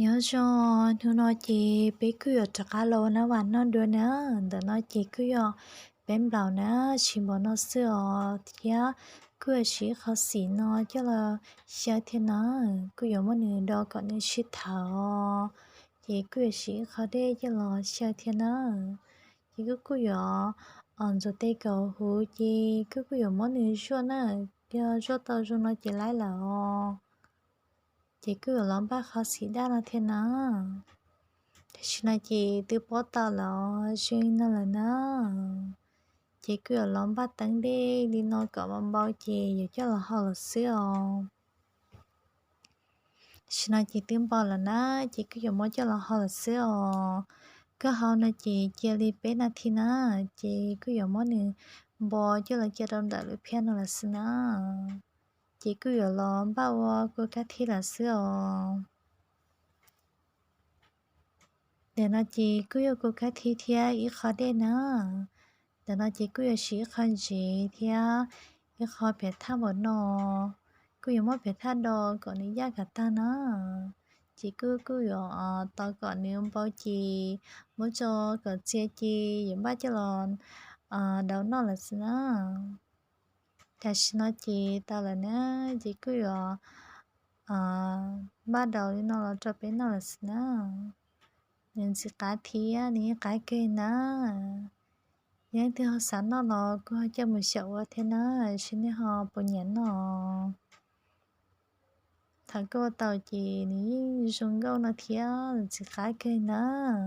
Nyob zoo, hnub no ces peb kuj yuav rov qab los ua nab vam noj dua na. Ntawm no ces kuj yog peb nplaum na, tsis npaum no xwb os, thiab kuj yuav siv ib qho xim no coj los xyaw thiab na. Kuj yuav muab nws do kom nws sib thawv, ces kuj yuav siv ib qho dej coj los xyaw thiab na. Ces kuj kuj yuav ntxuav tes kom huv ces kuj kuj yuav muab nws zuaj na. Yog zuaj tau zoo no ces laib lawm os. Ces kuj yuav los npaj qhov xim daj no thiab na. Tam sim no ces twb pob tau los zoo li no lawm na. Ces kuj yuav los npaj teeb dej li no kom npau npau ces yuav coj los hau lawm xwb os. Tam sim no ces twb npau lawm na, ces kuj yuav muab coj los hau lawm xwb os. Koj hau no ces cia li peb nas this na, ces kuj yuav muab nws npau coj los cia rau ntawm lub phiab no lawm xwb na. Ces kuj yuav los npaj ua kua kab thib lawm xwb os. Ntawm no ces kuj yog kua kab thib thiab ib qho dej na. Ntawm no ces kuj yuav siv ib qho ntsev thiab ib qho piam thaj npaum no. Kuj yuav muab piam thaj do kom nws yaj kom tag na. Ces kuj kuj yuav tos kom nws npau ces muab tso kom txias ces yuav npaj coj los daus noj lawm xwb na. Tam sim no ces tau lawm na, ces kuj yuav npaj daus li no los rau peb noj lawm xwb na. Nws ntxim qab thiab nws yeej qab kawg na. Yog leej twg ho xav noj los kuj ho coj mus xyaum ua thiab na, seb nej ho puas nyiam noj. Thaum koj ua tau ces nws yeej zoo nkauj no thiab ntxim qab kawg ntag.